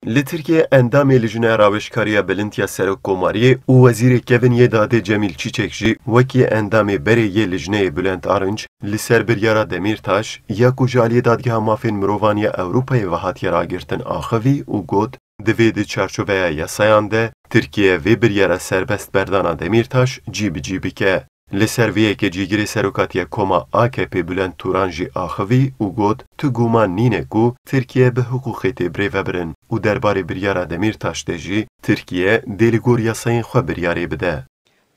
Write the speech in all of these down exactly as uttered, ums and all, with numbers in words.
Li Tirkiye endamê Lijneya Rawêjkariya Bilind ya Serokkomariyê û Wezîrê Kevin yê Dadê Cemîl Çîçek jî wekî endamê berê yê Lijneyê Bülent Arınç li ser biryara Demîrtaş ya ku ji aliyê Dadgeha Mafên Mirovan ya Ewropayê ve hatiye ragirtin axivî û got, di vê di çarçoveya yasayan de Tirkiye vê biryara serbest berdana Demîrtaş cî bi cî bike. Li ser vê yekê cîgirê serokatiya koma A K P Bülent Turan jî axivî û got, tu guman nîne ku Tirkiye bi hiqûqê tê birêvebirin û derbarê biryara Demîrtaş de jî Tirkiye dê li gor yasayên xwe biryarê bide.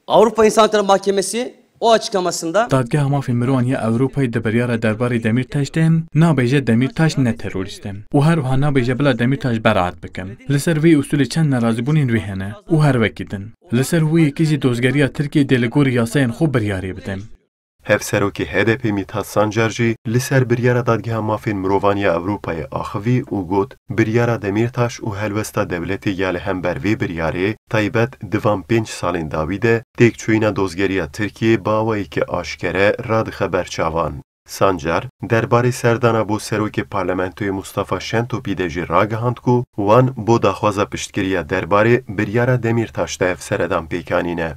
Avrupa İnsan Hakları Mahkemesi o açıklamasında Dadgeha Mafên Mirovan ya Ewropayê di biryara derbarê Demîrtaş de nabêje Demîrtaş ne terorîst e û her wiha nabêje bila Demîrtaş beraet bikin. Li ser vê usulê çend nerazîbûnên wê hene û her wekî din. Li ser wê yekê jî dozgeriya Tirkiyê dê li gorî yasayên xwe biryarê bide. Hevserokê H D P Mithat Sancar jî li ser biryara Dadgeha Mafên Mirovan ya Ewropayê axivî û got, biryara Demîrtaş û helwesta dewletê ya li hember vê biryarê taybet di van pênc salên dawî de têkçûyîna dozgeriya Tirkiyê bi awayekî aşkere radixe ber çavan. Sancar, derbarê serdana bo serokê parlamentoyê Mustafa Şentopî de jî ragihand ku wan bo daxwaza piştgiriya derbarê biryara Demîrtaş de ev seredan pêk anîne.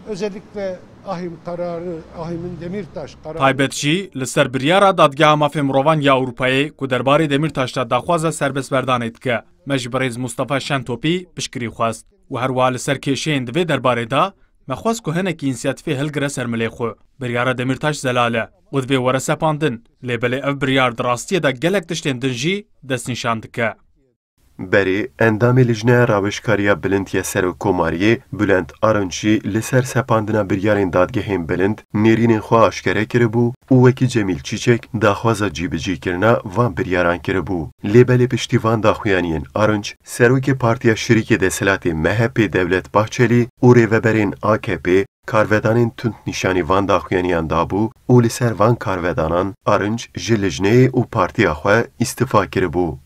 Özellikle ahim kararı, ahimin Demirtaş kararı Taybet jî li ser biryara Dadgeha Mafê Mirovan ya Ewropayê ku derbarê Demîrtaş de daxwaza serbestberdanê dike. Me ji birêz Mustafa Şentopî piştgirî xwest û her wiha li ser kêşeyên di vê derbarê de me xwest ku hinekî însiyatîfê hilgire ser milê xwe. Biryara Demîrtaş zelal e û divê were sepandin. Lê belê ev biryar di rastiyê de gelek tiştên din jî destnîşan dike. Berê, endamê Lijneya Rawêjkariya Bilind ya Serokkomariyê Bülent Arınç jî li ser sepandina biryarên dadgehên bilind nêrînên xwe aşkere kiribû û wekî Cemîl Çîçek daxwaza cîbicîkirina van biryaran kiribû. Lê belê piştî van daxuyaniyên Arınç, serokê Partiya Şirîkê Desthilatê M H P Devlet Bahçelî û rêveberên A K P karvedanên tund nîşanî van daxuyaniyan dabû û li ser van karvedanan Arınç ji lijneyê û partiya xwe îstifa kiribû.